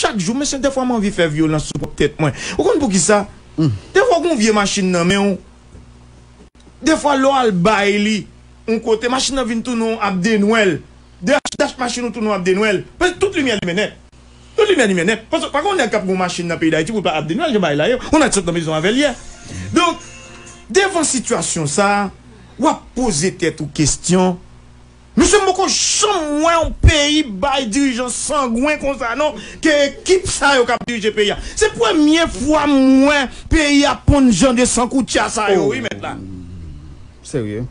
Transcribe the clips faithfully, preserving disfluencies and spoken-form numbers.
chak jou, mesye, dèfwa m anvi fè vyolans sou pwòp tèt mwen. Ou konn poukisa? Dèfwa w gen yon vye machin nan men w, dèfwa lè w al bay li yon kote, machin nan vin tounen yon abdenwèl. Dach, dach machin ou tounen yon abdenwèl. Paske tout limyè limen nèt. Tout limyè limen nèt. Paske pa gen yon nèg k ap gen yon machin nan peyi Dayiti pou l pa abdenwèl, jan bagay la ye. Yon nèg sot nan prizon avè l yè. Donk, devan sitiyasyon sa a, w ap poze tèt ou kesyon. Mesye, m poko janm wè yon peyi bay dirijan sangwen konsa non, ke ekip sa yo k ap dirije peyi a. Se premye fwa m wè peyi a ponn jan de sankoutya sa yo, wi, mèt la. Serye.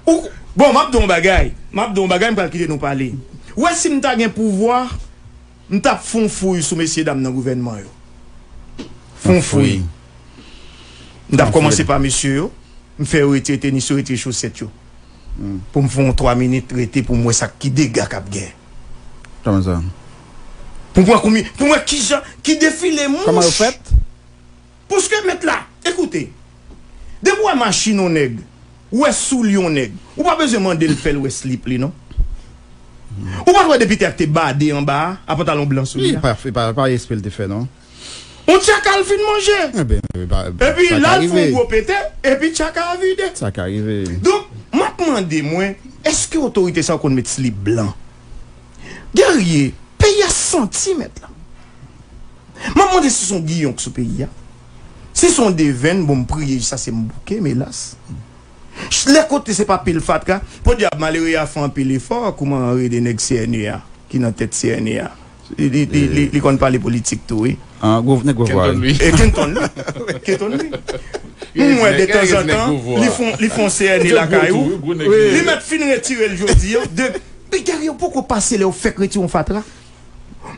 Ou, bon, m ap di w yon bagay. M ap di w yon bagay, m pral kite nou pale. Ou wè, si m ta gen pouvwa, m t ap fè yon fouy sou mesye dam nan gouvènman yo. Fè yon fouy. M t ap kòmanse pa mesye yo. M fè yo retire tenis yo, retire chosèt yo. Pou m fè yon twa minit rete pou m wè sa ki dega k ap gen. Kòman sa? Pou m wè konbyen, pou m wè kijan, ki defile mouch. Kòman yo fèt? Paske mèt la, ekoute, depi w wè machin yon nèg, ou wè soulye yon nèg, ou pa bezwen mande l fè l wè slip li, non. Ou pa t wè depite a k te bade anba a, a pantalon blan sou li a? Li pa, li pa, pa espre l te fè, non. Yon tchaka l fin manje. Enben, e pa, epi sa ka la l fè yon rive. Gwo pete, epi tchaka a vide. Sa ka rive. Donk, m ap mande mwen, èske otorite sa yo konn met slip blan? Guerrier, peyi a santi mèt la. M ap mande si se yon giyon k sou peyi a. Si se yon devenn, bon, m priye, sa se m bouke, m elas. Lè kote se pa pil fatra, podyab malere a fè anpil efò, kouman rele nèg C N E a, ki nan tèt C N E a. Li, li, li, li, li konn pale politik tou, wi. Ah, gwo, nèg gwo vwa. Kenton Louis. E Kenton Louis. Kenton Louis. M wè de tanzantan, li fon, li fon C N E lakay ou. Li mèt fin retire l jodi a. De, men Guerrier, poko pase lè yo fèk retire yon fatra.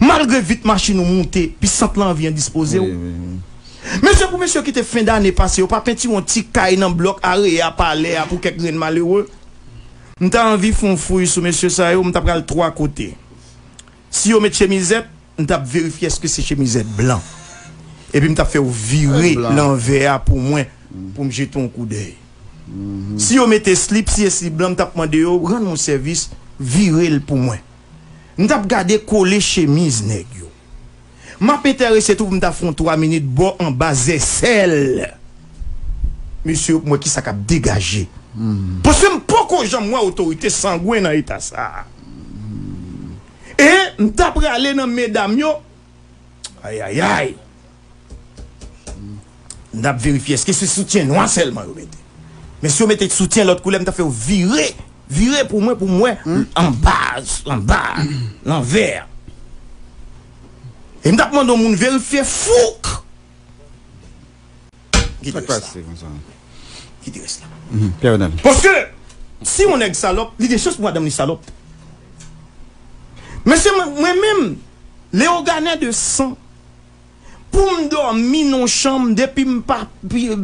Malgre vit machin ou moute, pi sant lan anvi endispoze w. Wi, wi, wi. Mesye, pou mesye ki te fen dane pase, yo pa pentire yon ti kay nan blòk Area Palè a pou kèk grenn malere. M ta anvi fè yon fouy sou mesye sa yo, m ta pral twa kote. Si yo met chemizèt, m t ap verifye èske se chemizèt blan. Epi m t ap fè yo vire lanvè a pou mwen, pou m jete yon koudèy. Si yo mete slip, si e slip blan, m t ap mande yo, rann mwen sèvis, vire l pou mwen. M t ap gade kole chemiz nèg yo. M ap enterese tou pou m ta fè yon twa minit bò anba zèsèl mesye yo pou m wè kisa k ap degaje. Paske m poko janm wè otorite sangwen nan eta sa a. E m ta prale nan medam yo. Ayayay. M t ap verifye èske se soutyen nwa sèlman yo mete. Men si yo mete soutyen lòt koulè, m t ap fè yo vire, vire pou mwen, pou m wè anba, anba, lanvè. E m t ap mande yon moun verifye fouk. Kite rès la. Kite rès la. Paske si yon nèg salòp, li gen chans pou madanm li salòp. Mesye, mwen, mwen menm, Leyoganè de san, pou m dòmi nan yon chanm, depi m pa,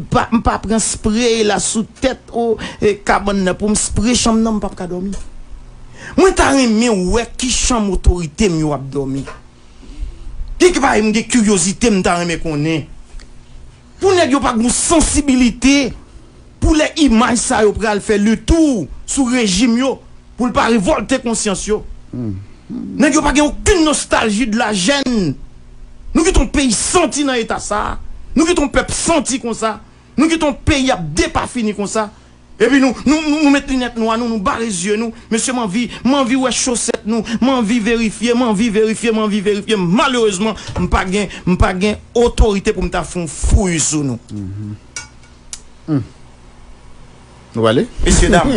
pa, m pa pran spre la sou tèt o, e, kabann nan pou m spre chanm nan, m p ap ka dòmi. Mwen ta renmen wè ki chanm otorite m yo ap dòmi. Kèk bagay m gen kiryozite m ta renmen konnen. Pou nèg yo pa gen yon sansibilite pou lè imaj sa yo pral fè letou sou rejim yo, pou l pa revòlte konsyans yo. Nèg yo pa gen okenn nostalji de la jèn. Nou kite yon peyi santi nan eta sa. Nou kite yon pèp santi konsa. Nou kite yon peyi ap depafini konsa. Epi nou, nou, nou, nou met linèt nwa nou, nou bare zye nou. Mesye, m anvi, m anvi wè chosèt nou. M anvi verifye, m anvi verifye, m anvi verifye. Malerezman, m pa gen, m pa gen otorite pou m ta fè yon fouy sou nou. Nou ale? Mesye dam.